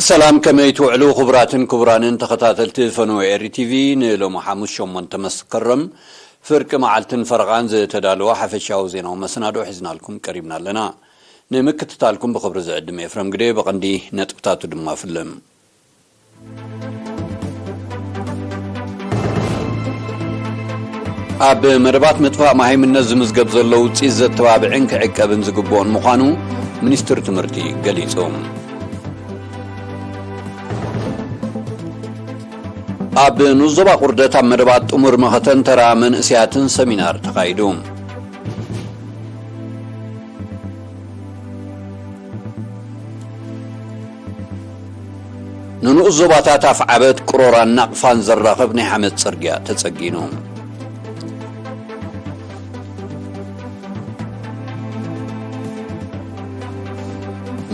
ሰላም፣ ከመይ ትውዕሉ ክቡራትን ክቡራንን ተኸታተልቲ ፈነወ ኤሪ ቲቪ? ንሎሚ ሓሙስ ሸሞንተ መስከረም ፍርቂ መዓልትን ፈረቓን ዝተዳለወ ሓፈሻዊ ዜናዊ መሰናዶ ሒዝናልኩም ቀሪብና ኣለና። ንምክትታልኩም ብኽብሪ ዝዕድም ኤፍረም ግደ፣ ብቐንዲ ነጥብታቱ ድማ ፍልም። ኣብ መደባት ምጥፋእ መሃይምነት ዝምዝገብ ዘሎ ውፅኢት ዘተባብዕን ክዕቀብን ዝግብኦን ምዃኑ ሚኒስትር ትምህርቲ ገሊጹ። ኣብ ንኡስ ዞባ ቁርደት ኣብ መደባት ጥሙር መኸተን ተራ መንእሰያትን ሰሚናር ተኻይዱ። ንንኡስ ዞባታት ኣፍዓበት፣ ቅሮራን ናቕፋን ዘራኽብ ናይ ሓመድ ጽርግያ ተጸጊኑ።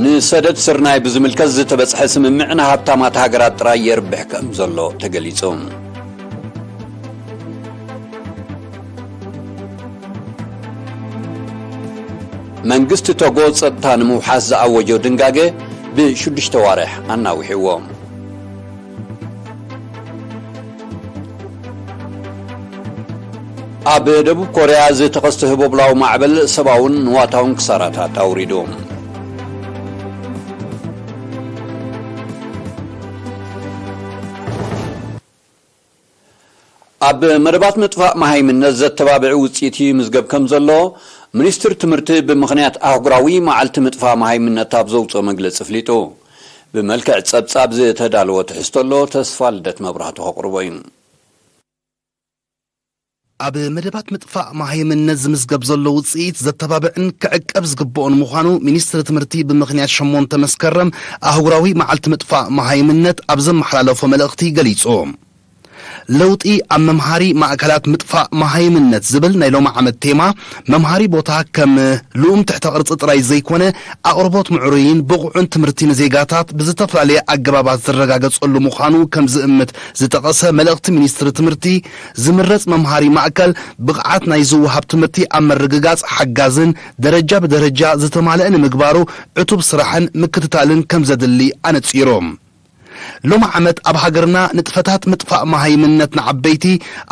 ንሰደድ ስርናይ ብዝምልከት ዝተበጽሐ ስምምዕ ንሃብታማት ሃገራት ጥራይ የርብሕ ከም ዘሎ ተገሊጹ። መንግስቲ ቶጎ ጸጥታ ንምውሓስ ዝኣወጆ ድንጋገ ብሽዱሽተ ዋርሕ ኣናዊሕዎ። ኣብ ደቡብ ኮርያ ዝተኸስተ ህቦብላዊ ማዕበል ሰብኣውን ንዋታውን ክሳራታት ኣውሪዱ። ኣብ መደባት ምጥፋእ መሃይምነት ዘተባብዕ ውፅኢት ይምዝገብ ከም ዘሎ ሚኒስትር ትምህርቲ ብምኽንያት ኣህጉራዊ መዓልቲ ምጥፋእ መሃይምነት ኣብ ዘውፅኦ መግለፂ ኣፍሊጡ። ብመልክዕ ፀብፃብ ዝተዳለወ ትሕዝቶ ኣሎ፣ ተስፋ ልደት መብራህቱ ከቕርቦ እዩ። ኣብ መደባት ምጥፋእ መሃይምነት ዝምዝገብ ዘሎ ውፅኢት ዘተባብዕን ክዕቀብ ዝግብኦን ምዃኑ ሚኒስትሪ ትምህርቲ ብምኽንያት ሸሞንተ መስከረም ኣህጉራዊ መዓልቲ ምጥፋእ መሃይምነት ኣብ ዘመሓላለፎ መልእኽቲ ገሊጹ። ለውጢ ኣብ መምሃሪ ማእከላት ምጥፋእ መሃይምነት ዝብል ናይ ሎሚ ዓመት ቴማ መምሃሪ ቦታ ከም ልኡም ትሕተ ቅርጺ ጥራይ ዘይኮነ ኣቕርቦት ምዕሩይን ብቑዕን ትምህርቲ ንዜጋታት ብዝተፈላለየ ኣገባባት ዝረጋገጸሉ ምዃኑ ከም ዝእምት ዝጠቐሰ መልእኽቲ ሚኒስትሪ ትምህርቲ፣ ዝምረጽ መምሃሪ ማእከል ብቕዓት ናይ ዝወሃብ ትምህርቲ ኣብ ምርግጋጽ ሓጋዝን ደረጃ ብደረጃ ዝተማልአ ንምግባሩ ዕቱብ ስራሕን ምክትታልን ከም ዘድሊ ኣነጺሩ። ሎሚ ዓመት ኣብ ሃገርና ንጥፈታት ምጥፋእ መሃይምነት ንዓበይቲ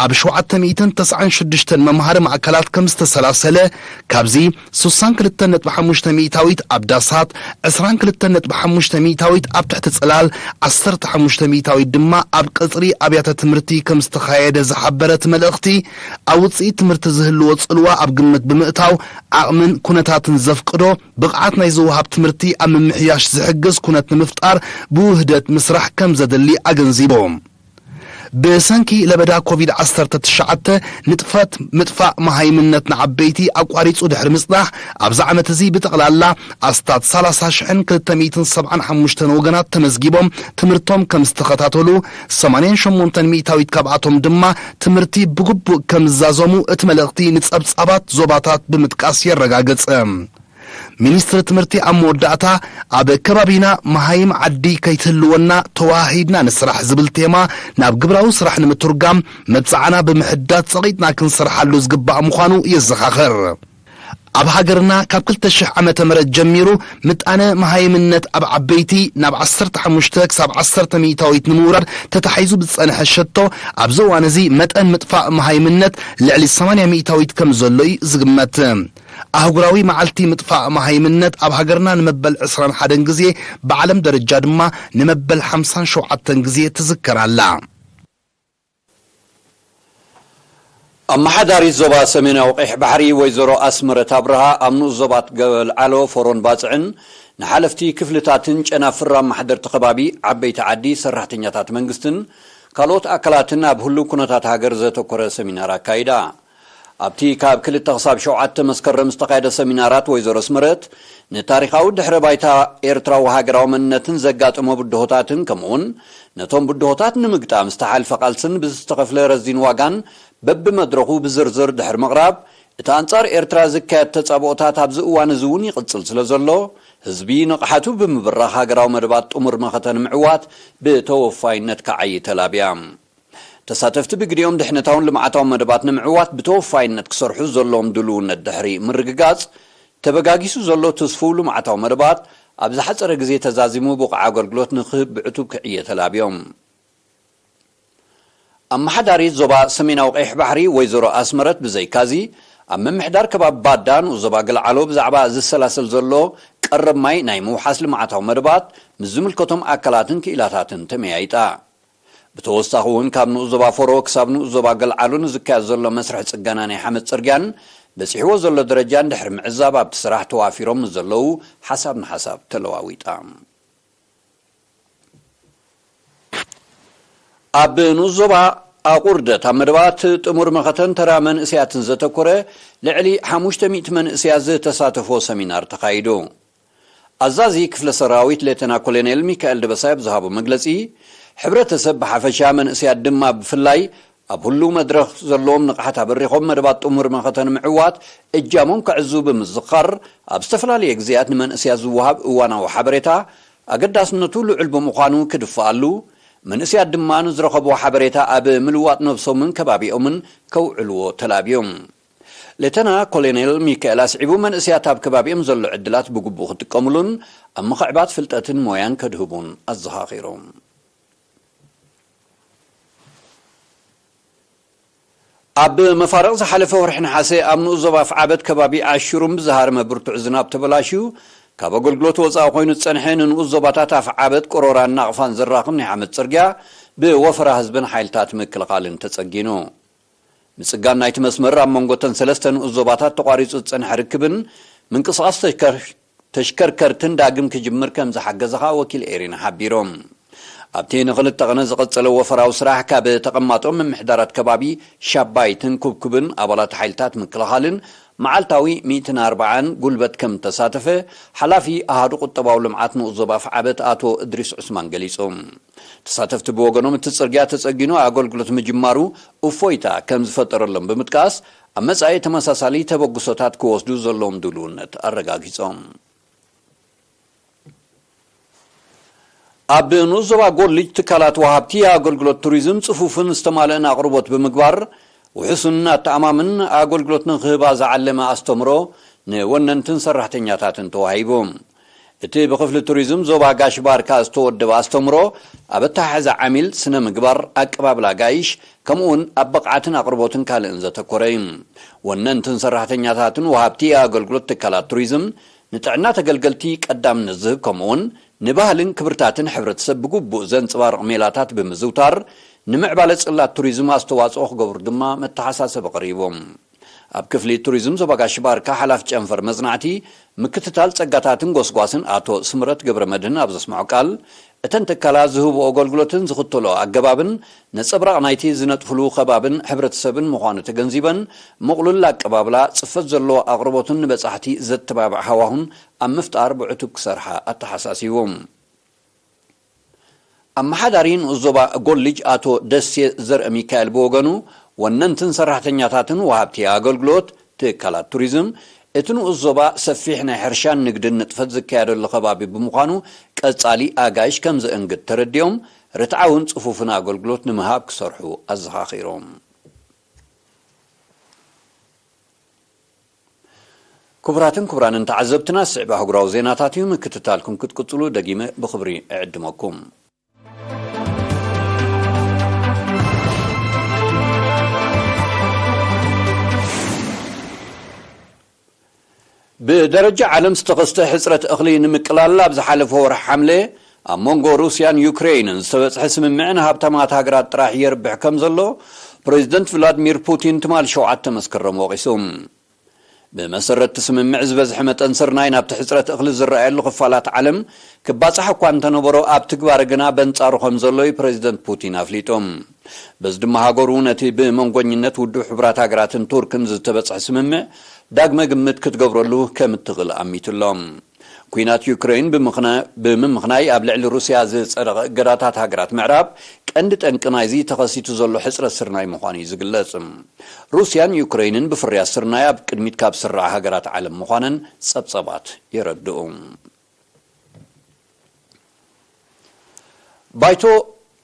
ኣብ ሸውዓተ ሚእትን ተስዓን ሽዱሽተን መምሃሪ ማእከላት ከም ዝተሰላሰለ፣ ካብዚ ስሳን ክልተን ነጥቢ ሓሙሽተ ሚእታዊት ኣብ ዳሳት፣ ዕስራን ክልተን ነጥቢ ሓሙሽተ ሚእታዊት ኣብ ትሕቲ ጽላል፣ ዓሰርተ ሓሙሽተ ሚእታዊት ድማ ኣብ ቀጽሪ ኣብያተ ትምህርቲ ከም ዝተኻየደ ዝሓበረ እቲ መልእኽቲ፣ ኣብ ውጽኢት ትምህርቲ ዝህልዎ ጽልዋ ኣብ ግምት ብምእታው፣ ዓቕምን ኩነታትን ዘፍቅዶ ብቕዓት ናይ ዝወሃብ ትምህርቲ ኣብ ምምሕያሽ ዝሕግዝ ኩነት ንምፍጣር ብውህደት ምስራሕ ከም ዘድሊ ኣገንዚቡ። ብሰንኪ ለበዳ ኮቪድ ዓሰርተ ትሽዓተ ንጥፈት ምጥፋእ መሃይምነት ንዓበይቲ ኣቋሪጹ ድሕሪ ምጽናሕ፣ ኣብዚ ዓመት እዚ ብጠቕላላ ኣስታት ሰላሳ ሽሕን ክልተ ሚእትን ሰብዓን ሓሙሽተን ወገናት ተመዝጊቦም ትምህርቶም ከም ዝተኸታተሉ፣ ሰማንያን ሸሞንተን ሚእታዊት ካብኣቶም ድማ ትምህርቲ ብግቡእ ከም ዝዛዘሙ እቲ መልእኽቲ ንጸብጻባት ዞባታት ብምጥቃስ የረጋግጽ። ሚኒስትሪ ትምህርቲ ኣብ መወዳእታ፣ ኣብ ከባቢና መሃይም ዓዲ ከይትህልወና ተወሃሂድና ንስራሕ ዝብል ቴማ ናብ ግብራዊ ስራሕ ንምትርጓም መብጽዓና ብምሕዳስ ጸቒጥና ክንሰርሓሉ ዝግባእ ምዃኑ የዘኻኽር። ኣብ ሃገርና ካብ ክልተ ሽሕ ዓመተ ምህረት ጀሚሩ ምጣነ መሃይምነት ኣብ ዓበይቲ ናብ ዓሰርተ ሓሙሽተ ክሳብ ዓሰርተ ሚእታዊት ንምውራድ ተታሒዙ ብዝጸንሐ ሸቶ፣ ኣብዚ እዋን እዚ መጠን ምጥፋእ መሃይምነት ልዕሊ ሰማንያ ሚእታዊት ከም ዘሎ እዩ ዝግመት። ኣህጉራዊ መዓልቲ ምጥፋእ መሃይምነት ኣብ ሃገርና ንመበል ዕስራን ሓደን ግዜ፣ ብዓለም ደረጃ ድማ ንመበል ሓምሳን ሸውዓተን ግዜ ትዝከር ኣላ። ኣመሓዳሪት ዞባ ሰሜናዊ ቀይሕ ባሕሪ ወይዘሮ ኣስመረት ኣብርሃ ኣብ ንኡስ ዞባት ገበል ዓሎ፣ ፎሮን ባጽዕን ንሓለፍቲ ክፍልታትን ጨናፍር ኣመሓደርቲ ከባቢ፣ ዓበይቲ ዓዲ፣ ሰራሕተኛታት መንግስትን ካልኦት ኣካላትን ኣብ ህሉው ኩነታት ሃገር ዘተኮረ ሰሚናር ኣካይዳ። ኣብቲ ካብ ክልተ ክሳብ ሸውዓተ መስከረም ዝተኻየደ ሰሚናራት ወይዘሮ ኣስመረት ንታሪኻዊ ድሕረ ባይታ ኤርትራዊ ሃገራዊ መንነትን ዘጋጠሞ ብድሆታትን ከምኡውን ነቶም ብድሆታት ንምግጣም ዝተሓልፈ ቃልስን ብዝተኸፍለ ረዚን ዋጋን በብመድረኹ ብዝርዝር ድሕሪ ምቕራብ፣ እቲ ኣንጻር ኤርትራ ዝካየድ ተጻብኦታት ኣብዚ እዋን እዚ እውን ይቕጽል ስለ ዘሎ፣ ህዝቢ ንቕሓቱ ብምብራኽ ሃገራዊ መደባት ጥሙር መኸተ ንምዕዋት ብተወፋይነት ክዓዪ ተላብያ። ተሳተፍቲ ብግዲኦም ድሕነታውን ልምዓታውን መደባት ንምዕዋት ብተወፋይነት ክሰርሑ ዘለዎም ድልውነት ድሕሪ ምርግጋጽ፣ ተበጋጊሱ ዘሎ ትስፉው ልምዓታዊ መደባት ኣብ ዝሓጸረ ግዜ ተዛዚሙ ብቑዕ ኣገልግሎት ንክህብ ብዕቱብ ክዕየ ተላብዮም። ኣመሓዳሪት ዞባ ሰሜናዊ ቀይሕ ባሕሪ ወይዘሮ ኣስመረት ብዘይካዚ፣ ኣብ ምምሕዳር ከባቢ ባዳ ንኡስ ዞባ ገልዓሎ ብዛዕባ ዝሰላሰል ዘሎ ቀረብ ማይ ናይ ምውሓስ ልምዓታዊ መደባት ምስ ዝምልከቶም ኣካላትን ክኢላታትን ተመያይጣ። ብተወሳኺ እውን ካብ ንኡስ ዞባ ፎሮ ክሳብ ንኡስ ዞባ ገልዓሎ ንዝካየድ ዘሎ መስርሕ ጽገና ናይ ሓመድ ጽርግያን በጺሕዎ ዘሎ ደረጃን ድሕሪ ምዕዛብ ኣብቲ ስራሕ ተዋፊሮም ምስ ዘለዉ ሓሳብ ንሓሳብ ተለዋዊጣ። ኣብ ንኡስ ዞባ ኣቑርደት ኣብ መደባት ጥሙር መኸተን ተራ መንእሰያትን ዘተኮረ ልዕሊ ሓሙሽተ ሚእቲ መንእሰያት ዝተሳተፎ ሰሚናር ተኻይዱ። ኣዛዚ ክፍለ ሰራዊት ሌተና ኮሎኔል ሚካኤል ደበሳይ ኣብ ዝሃቦ መግለጺ፣ ሕብረተሰብ ብሓፈሻ መንእሰያት ድማ ብፍላይ ኣብ ህሉው መድረኽ ዘለዎም ንቕሓት ኣበሪኾም መደባት ጥሙር መኸተ ንምዕዋት እጃሞም ከዕዝቡ ብምዝኻር፣ ኣብ ዝተፈላለየ ግዜያት ንመንእሰያት ዝወሃብ እዋናዊ ሓበሬታ ኣገዳስነቱ ልዑል ብምዃኑ ክድፍኣሉ፣ መንእሰያት ድማ ንዝረኸብዎ ሓበሬታ ኣብ ምልዋጥ ነብሶምን ከባቢኦምን ከውዕልዎ ተላብዮም። ሌተና ኮሎኔል ሚካኤል ኣስዒቡ፣ መንእሰያት ኣብ ከባቢኦም ዘሎ ዕድላት ብግቡእ ክጥቀምሉን ኣብ ምኽዕባት ፍልጠትን ሞያን ከድህቡን ኣዘኻኺሮም። ኣብ መፋርቕ ዝሓለፈ ወርሒ ነሓሰ ኣብ ንኡስ ዞባ ኣፍዓበት ከባቢ ኣሹሩም ብዝሃረመ ብርቱዕ ዝናብ ተበላሽዩ ካብ ኣገልግሎት ወፃኢ ኮይኑ ዝፀንሐ ንንኡስ ዞባታት ኣፍዓበት፣ ቆሮራን ናቕፋን ዘራኽብ ናይ ሓመድ ፅርግያ ብወፈራ ህዝብን ሓይልታት ምክልኻልን ተፀጊኑ። ምጽጋን ናይቲ መስመር ኣብ መንጎ እተን ሰለስተ ንኡስ ዞባታት ተቋሪጹ ዝጸንሐ ርክብን ምንቅስቓስ ተሽከር-፣ ተሽከርከርትን ዳግም ክጅምር ከም ዝሓገዘ ከኣ ወኪል ኤሪና ሓቢሮም። ኣብቲ ንኽልተ ቐነ ዝቐጸለ ወፈራዊ ስራሕ ካብ ተቐማጦ ምምሕዳራት ከባቢ ሻባይትን ኩብኩብን ኣባላት ሓይልታት ምክልኻልን መዓልታዊ ሚእትን ኣርባዓን ጉልበት ከም እተሳተፈ ሓላፊ ኣሃዱ ቁጠባዊ ልምዓት ንኡስ ዞባ ኣፍዓበት ኣቶ እድሪስ ዑስማን ገሊጹ። ተሳተፍቲ ብወገኖም እቲ ጽርግያ ተጸጊኑ ኣገልግሎት ምጅማሩ እፎይታ ከም ዝፈጠረሎም ብምጥቃስ፣ ኣብ መጻኢ ተመሳሳሊ ተበግሶታት ክወስዱ ዘለዎም ድልውነት ኣረጋጊጾም። ኣብ ንኡስ ዞባ ጎልጅ ትካላት ወሃብቲ ኣገልግሎት ቱሪዝም ጽፉፍን ዝተማልአን ኣቕርቦት ብምግባር፣ ውሑስን ኣተኣማምን ኣገልግሎት ንክህባ ዝዓለመ ኣስተምሮ ንወነንትን ሰራሕተኛታትን ተዋሂቡ። እቲ ብክፍሊ ቱሪዝም ዞባ ጋሽ ባርካ ዝተወደበ ኣስተምሮ ኣብ ኣተሓሕዛ ዓሚል፣ ስነ ምግባር፣ ኣቀባብላ ኣጋይሽ፣ ከምኡውን ኣብ ብቕዓትን ኣቕርቦትን ካልእን ዘተኮረ እዩ። ወነንትን ሰራሕተኛታትን ወሃብቲ ኣገልግሎት ትካላት ቱሪዝም ንጥዕና ተገልገልቲ ቀዳምነት ዝህብ፣ ከምኡውን ንባህልን ክብርታትን ሕብረተሰብ ብግቡእ ዘንጽባርቕ ሜላታት ብምዝውታር ንምዕባለ ጽላት ቱሪዝም ኣስተዋጽኦ ክገብሩ ድማ መተሓሳሰቢ ቀሪቦም። ኣብ ክፍሊ ቱሪዝም ዞባ ጋሽ ባርካ ሓላፊ ጨንፈር መጽናዕቲ፣ ምክትታል ጸጋታትን ጎስጓስን ኣቶ ስምረት ገብረ መድህን ኣብ ዘስምዖ ቃል፣ እተን ትካላት ዝህብኦ ኣገልግሎትን ዝኽተልኦ ኣገባብን ነጸብራቕ ናይቲ ዝነጥፍሉ ከባብን ሕብረተሰብን ምዃኑ ተገንዚበን፣ ምቕሉል ኣቀባብላ፣ ጽፈት ዘለዎ ኣቕርቦትን ንበጻሕቲ ዘተባብዕ ሃዋሁን ኣብ ምፍጣር ብዕቱብ ክሰርሓ ኣተሓሳሲቡ። ኣመሓዳሪ ንኡስ ዞባ ጎልጅ ኣቶ ደሴ ዘርአ ሚካኤል ብወገኑ፣ ወነንትን ሰራሕተኛታትን ወሃብቲ ኣገልግሎት ትካላት ቱሪዝም፣ እቲ ንኡስ ዞባ ሰፊሕ ናይ ሕርሻን ንግድን ንጥፈት ዝካየደሉ ከባቢ ብምዃኑ፣ ቀጻሊ ኣጋይሽ ከም ዘእንግድ ተረዲኦም፣ ርትዓውን ጽፉፍን ኣገልግሎት ንምሃብ ክሰርሑ ኣዘኻኺሮም። ክቡራትን ክቡራንን ተዓዘብትና፣ ስዕብ ኣህጉራዊ ዜናታት እዩ። ምክትታልኩም ክትቅጽሉ ደጊመ ብኽብሪ እዕድመኩም። ብደረጃ ዓለም ዝተኸስተ ሕጽረት እኽሊ ንምቅላል ኣብ ዝሓለፈ ወርሒ ሓምለ ኣብ መንጎ ሩስያን ዩክሬንን ዝተበጽሐ ስምምዕ ንሃብታማት ሃገራት ጥራሕ የርብሕ ከም ዘሎ ፕሬዚደንት ቭላድሚር ፑቲን ትማል ሸውዓተ መስከረም ወቒሱ። ብመሰረት እቲ ስምምዕ ዝበዝሐ መጠን ስርናይ ናብቲ ሕጽረት እኽሊ ዝረኣየሉ ክፋላት ዓለም ክባጻሕ እኳ እንተነበሮ ኣብ ትግባረ ግና በንጻሩ ከም ዘሎ እዩ ፕሬዚደንት ፑቲን ኣፍሊጡ። በዚ ድማ ሃገሩ ነቲ ብመንጎኝነት ውድብ ሕቡራት ሃገራትን ቱርክን ዝተበጽሐ ስምምዕ ዳግመ ግምት ክትገብረሉ ከም እትኽእል ኣሚቱ ኣሎ። ኲናት ዩክሬን ብምኽና-፣ ብምምኽናይ ኣብ ልዕሊ ሩስያ ዝጸደቐ እገዳታት ሃገራት ምዕራብ ቀንዲ ጠንቂ ናይዚ ተኸሲቱ ዘሎ ሕጽረት ስርናይ ምዃኑ እዩ ዝግለጽ። ሩስያን ዩክሬንን ብፍርያት ስርናይ ኣብ ቅድሚት ካብ ዝስርዓ ሃገራት ዓለም ምዃነን ጸብጸባት የረድኡ። ባይቶ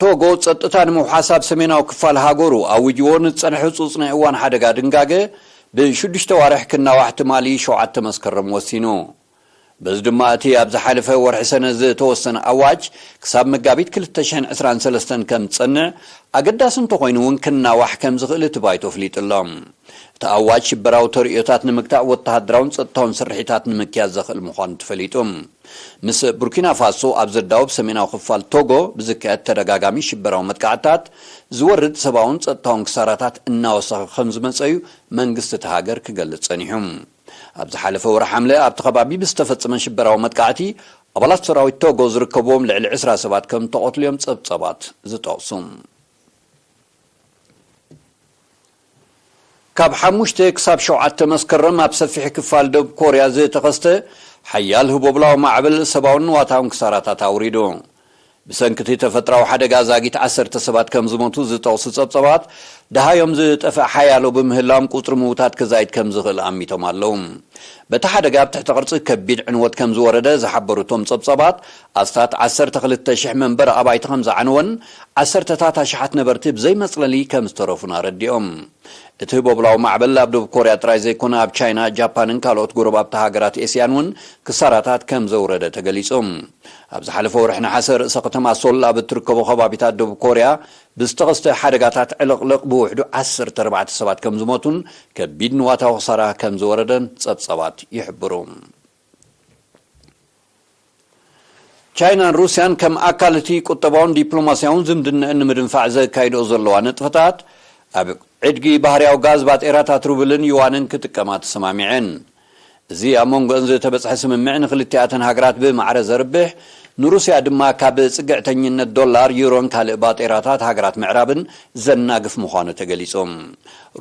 ቶጎ ጸጥታ ንምውሓስ ኣብ ሰሜናዊ ክፋል ሃገሩ ኣዊጅዎ ንዝጸንሐ ህጹጽ ናይ እዋን ሓደጋ ድንጋገ ብሽዱሽተ ዋርሕ ክናዋሕ ትማሊ ሸውዓተ መስከረም ወሲኑ። በዚ ድማ እቲ ኣብ ዝሓለፈ ወርሒ ሰነ ዝተወሰነ ኣዋጅ ክሳብ መጋቢት ክልተ ሽሕን ዕስራን ሰለስተን ከም ዝጸንዕ፣ ኣገዳሲ እንተኾይኑ እውን ክናዋሕ ከም ዝኽእል እቲ ባይቶ ኣፍሊጡ ኣሎ። እቲ ኣዋጅ ሽበራዊ ተርእዮታት ንምግታእ ወተሃደራውን ጸጥታውን ስርሒታት ንምክያድ ዘኽእል ምዃኑ ተፈሊጡ። ምስ ቡርኪና ፋሶ ኣብ ዘዳውብ ሰሜናዊ ክፋል ቶጎ ብዝካየድ ተደጋጋሚ ሽበራዊ መጥቃዕትታት ዝወርድ ሰብኣውን ጸጥታውን ክሳራታት እናወሰኸ ከም ዝመጸ እዩ መንግስቲ እቲ ሃገር ክገልጽ ጸኒሑ። ኣብ ዝሓለፈ ወርሒ ሓምለ ኣብቲ ከባቢ ብዝተፈጸመ ሽበራዊ መጥቃዕቲ ኣባላት ሰራዊት ቶጎ ዝርከብዎም ልዕሊ ዕስራ ሰባት ከም ተቐትሉ እዮም ጸብጸባት ዝጠቕሱ። ካብ ሓሙሽተ ክሳብ ሸውዓተ መስከረም ኣብ ሰፊሕ ክፋል ደቡብ ኮርያ ዝተኸስተ ሓያል ህቦብላዊ ማዕበል ሰብኣውን ንዋታውን ክሳራታት ኣውሪዱ። ብሰንኪ እቲ ተፈጥራዊ ሓደጋ ዛጊት ዓሰርተ ሰባት ከም ዝሞቱ ዝጠቕሱ ጸብጸባት፣ ደሃዮም ዝጠፍእ ሓያሎ ብምህላዎም ቁጽሪ ምዉታት ክዛይድ ከም ዝኽእል ኣሚቶም ኣለዉ። በቲ ሓደጋ ኣብ ትሕቲ ቅርጺ ከቢድ ዕንወት ከም ዝወረደ ዝሓበሩ እቶም ጸብጸባት፣ ኣስታት ዓሰርተ ክልተ ሽሕ መንበሪ ኣባይቲ ከም ዝዓነወን ዓሰርተታት ኣሽሓት ነበርቲ ብዘይ መጽለሊ ከም ዝተረፉን ኣረዲኦም። እቲ ህቦብላዊ ማዕበል ኣብ ደቡብ ኮርያ ጥራይ ዘይኮነ፣ ኣብ ቻይና፣ ጃፓንን ካልኦት ጎረባብቲ ሃገራት ኤስያን እውን ክሳራታት ከም ዘውረደ ተገሊጹ። ኣብ ዝሓለፈ ወርሒ ነሓሰ፣ ርእሰ ከተማ ሶል ኣብ እትርከቦ ከባቢታት ደቡብ ኮርያ ብዝተኸስተ ሓደጋታት ዕልቕልቕ ብውሕዱ ዓሰርተ ኣርባዕተ ሰባት ከም ዝሞቱን ከቢድ ንዋታዊ ክሳራ ከም ዝወረደን ጸብጸባት ይሕብሩ። ቻይናን ሩስያን ከም ኣካል እቲ ቁጠባውን ዲፕሎማስያውን ዝምድነአን ንምድንፋዕ ዘካይድኦ ዘለዋ ንጥፈታት፣ ኣብ ዕድጊ ባህርያዊ ጋዝ ባጤራታት ሩብልን ዩዋንን ክጥቀማ ተሰማሚዐን። እዚ ኣብ መንጎአን ዝተበጽሐ ስምምዕ ንክልቲኣተን ሃገራት ብማዕረ ዘርብሕ፣ ንሩስያ ድማ ካብ ጽግዕተኝነት ዶላር፣ ዩሮን ካልእ ባጤራታት ሃገራት ምዕራብን ዘናግፍ ምዃኑ ተገሊጹ።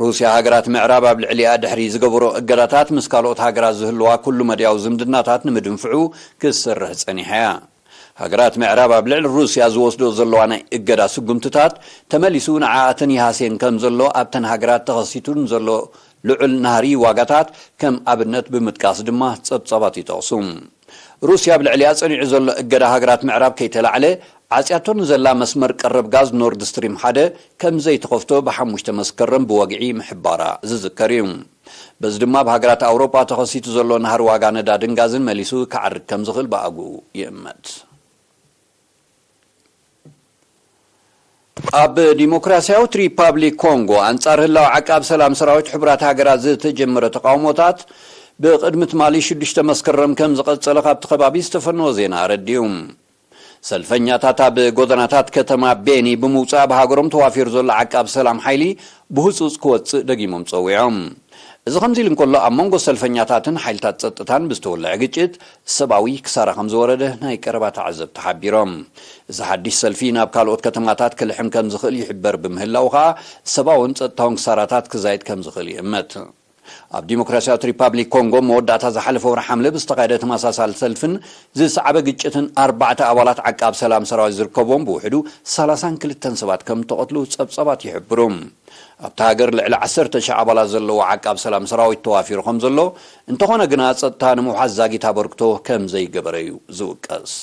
ሩስያ ሃገራት ምዕራብ ኣብ ልዕሊኣ ድሕሪ ዝገበሮ እገዳታት ምስ ካልኦት ሃገራት ዝህልዋ ኩሉ መድያዊ ዝምድናታት ንምድንፍዑ ክትሰርሕ ጸኒሓ እያ። ሃገራት ምዕራብ ኣብ ልዕሊ ሩስያ ዝወስዶ ዘለዋ ናይ እገዳ ስጉምትታት ተመሊሱ ንዓኣተን ይሃስየን ከም ዘሎ ኣብተን ሃገራት ተኸሲቱ ንዘሎ ልዑል ናህሪ ዋጋታት ከም ኣብነት ብምጥቃስ ድማ ጸብጻባት ይጠቕሱ። ሩስያ ኣብ ልዕሊኣ ጸኒዑ ዘሎ እገዳ ሃገራት ምዕራብ ከይተላዕለ ዓጽያቶ ንዘላ መስመር ቀረብ ጋዝ ኖርድ ስትሪም ሓደ ከም ዘይትኸፍቶ ብሓሙሽተ መስከረም ብወግዒ ምሕባራ ዝዝከር እዩ። በዚ ድማ ኣብ ሃገራት ኣውሮጳ ተኸሲቱ ዘሎ ናህሪ ዋጋ ነዳድን ጋዝን መሊሱ ክዓርግ ከም ዝኽእል ብኣግኡ ይእመት። ኣብ ዲሞክራሲያዊት ሪፓብሊክ ኮንጎ ኣንጻር ህላው ዓቃብ ሰላም ሰራዊት ሕቡራት ሃገራት ዝተጀመረ ተቃውሞታት ብቕድሚ ትማሊ ሽዱሽተ መስከረም ከም ዝቐጸለ ካብቲ ከባቢ ዝተፈነወ ዜና ኣረዲኡ። ሰልፈኛታት ኣብ ጎደናታት ከተማ ቤኒ ብምውጻእ ኣብ ሃገሮም ተዋፊሩ ዘሎ ዓቃብ ሰላም ሓይሊ ብህጹጽ ክወጽእ ደጊሞም ጸዊዖም። እዚ ከምዚ ኢሉ እንከሎ፣ ኣብ መንጎ ሰልፈኛታትን ሓይልታት ጸጥታን ብዝተወልዐ ግጭት ሰብኣዊ ክሳራ ከም ዝወረደ ናይ ቀረባ ተዓዘብቲ ሓቢሮም። እዚ ሓድሽ ሰልፊ ናብ ካልኦት ከተማታት ክልሕም ከም ዝኽእል ይሕበር ብምህላው ከኣ ሰብኣውን ጸጥታውን ክሳራታት ክዛይድ ከም ዝኽእል ይእመት። ኣብ ዲሞክራሲያዊት ሪፓብሊክ ኮንጎ መወዳእታ ዝሓለፈ ወርሒ ሓምለ ብዝተኻየደ ተመሳሳሊ ሰልፍን ዝሰዓበ ግጭትን ኣርባዕተ ኣባላት ዓቃብ ሰላም ሰራዊት ዝርከብዎም ብውሕዱ ሰላሳን ክልተን ሰባት ከም ተቐትሉ ጸብጻባት ይሕብሩ። ኣብታ ሃገር ልዕሊ ዓሰርተ ሽሕ ኣባላት ዘለዎ ዓቃብ ሰላም ሰራዊት ተዋፊሩ ከም ዘሎ፣ እንተኾነ ግና ጸጥታ ንምውሓስ ዛጊት ኣበርክቶ ከም ዘይገበረ እዩ ዝውቀስ።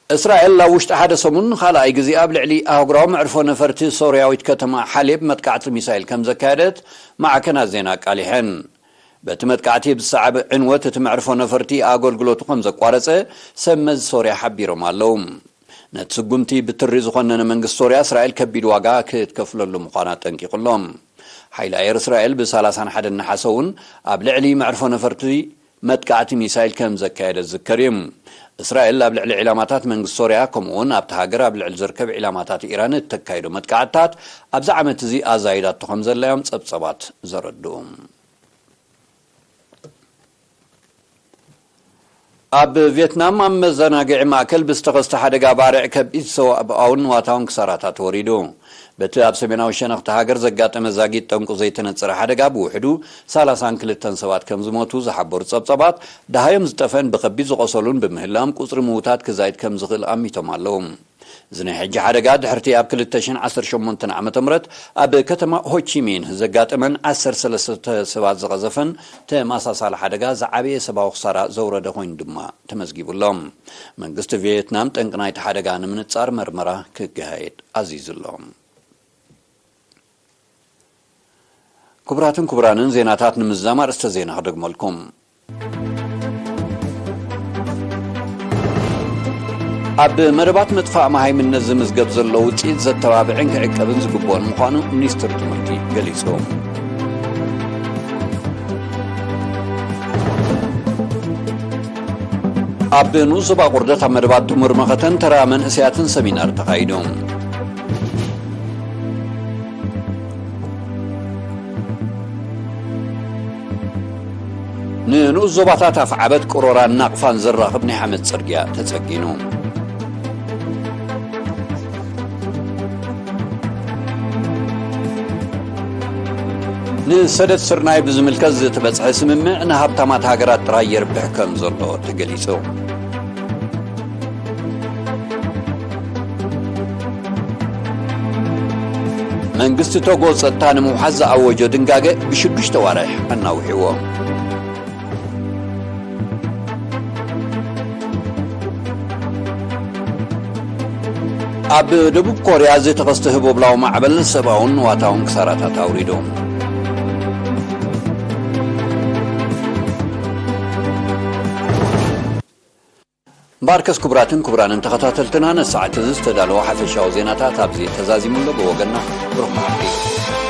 እስራኤል ኣብ ውሽጢ ሓደ ሰሙን ንኻልኣይ ግዜ ኣብ ልዕሊ ኣህጉራዊ መዕርፎ ነፈርቲ ሶርያዊት ከተማ ሓሌብ መጥቃዕቲ ሚሳይል ከም ዘካየደት ማዕከናት ዜና ኣቃሊሐን። በቲ መጥቃዕቲ ብዝሰዓበ ዕንወት እቲ መዕርፎ ነፈርቲ ኣገልግሎቱ ከም ዘቋረጸ ሰብ መዚ ሶርያ ሓቢሮም ኣለዉ። ነቲ ስጉምቲ ብትሪ ዝኾነነ መንግስቲ ሶርያ እስራኤል ከቢድ ዋጋ ክትከፍለሉ ምዃና ኣጠንቂቑ ኣሎ። ሓይሊ ኣየር እስራኤል ብ ሰላሳን ሓደን ነሓሰ እውን ኣብ ልዕሊ መዕርፎ ነፈርቲ መጥቃዕቲ ሚሳይል ከም ዘካየደ ዝዝከር እዩ። እስራኤል ኣብ ልዕሊ ዒላማታት መንግስቲ ሶርያ፣ ከምኡ እውን ኣብቲ ሃገር ኣብ ልዕሊ ዝርከብ ዒላማታት ኢራን እተካይዶ መጥቃዕትታት ኣብዚ ዓመት እዚ ኣዛይዳቶ ከም ዘላ እዮም ጸብጸባት ዘረድኡ። ኣብ ቪየትናም ኣብ መዘናግዒ ማእከል ብዝተኸስተ ሓደጋ ባርዕ ከቢድ ሰብኣውን ንዋታውን ክሳራታት ወሪዱ። በቲ ኣብ ሰሜናዊ ሸነኽቲ ሃገር ዘጋጠመ ዛጊት ጠንቁ ዘይተነጸረ ሓደጋ ብውሕዱ ሰላሳን ክልተን ሰባት ከም ዝሞቱ ዝሓበሩ ጸብጻባት፣ ደሃዮም ዝጠፍአን ብኸቢድ ዝቖሰሉን ብምህላዎም ቁጽሪ ምዉታት ክዛይድ ከም ዝኽእል ኣሚቶም ኣለዉ። እዚ ናይ ሕጂ ሓደጋ ድሕርቲ ኣብ ክልተ ሽሕን ዓሰርተ ሸሞንተን ዓመተ ምህረት ኣብ ከተማ ሆቺሚን ዘጋጠመን ዓሰርተ ሰለስተ ሰባት ዝቐዘፈን ተመሳሳሊ ሓደጋ ዝዓበየ ሰብኣዊ ክሳራ ዘውረደ ኮይኑ ድማ ተመዝጊቡ ኣሎ። መንግስቲ ቪየትናም ጠንቂ ናይቲ ሓደጋ ንምንጻር መርመራ ክካየድ ኣዚዙ ኣሎ። ክቡራትን ክቡራንን፣ ዜናታት ንምዝዛም ኣርእስተ ዜና ክደግመልኩም። ኣብ መደባት ምጥፋእ መሃይምነት ዝምዝገብ ዘሎ ውፅኢት ዘተባብዕን ክዕቀብን ዝግብኦን ምዃኑ ሚኒስትር ትምህርቲ ገሊጹ። ኣብ ንኡስ ዞባ ቁርደት ኣብ መደባት ጥሙር መኸተን ተራ መንእሰያትን ሰሚናር ተኻይዱ። ንንኡስ ዞባታት ኣፍዓበት፣ ቅሮራን ናቕፋን ዘራኽብ ናይ ሓመድ ጽርግያ ተጸጊኑ። ንሰደድ ስርናይ ብዝምልከት ዝተበጽሐ ስምምዕ ንሃብታማት ሃገራት ጥራይ የርብሕ ከም ዘሎ ተገሊጹ። መንግስቲ ቶጎ ጸጥታ ንምውሓስ ዝኣወጆ ድንጋገ ብሽዱሽተ ዋርሕ ኣናውሕዎ። ኣብ ደቡብ ኮርያ ዝተኸስተ ህቦብላዊ ማዕበል ሰብኣውን ንዋታውን ክሳራታት ኣውሪዱ። እምበኣርከስ ክቡራትን ክቡራንን ተኸታተልትና፣ ነሰዓት እዚ ዝተዳለወ ሓፈሻዊ ዜናታት ኣብዚ ተዛዚሙ ኣሎ። ብወገንና ብሩኽ መዓልቲ።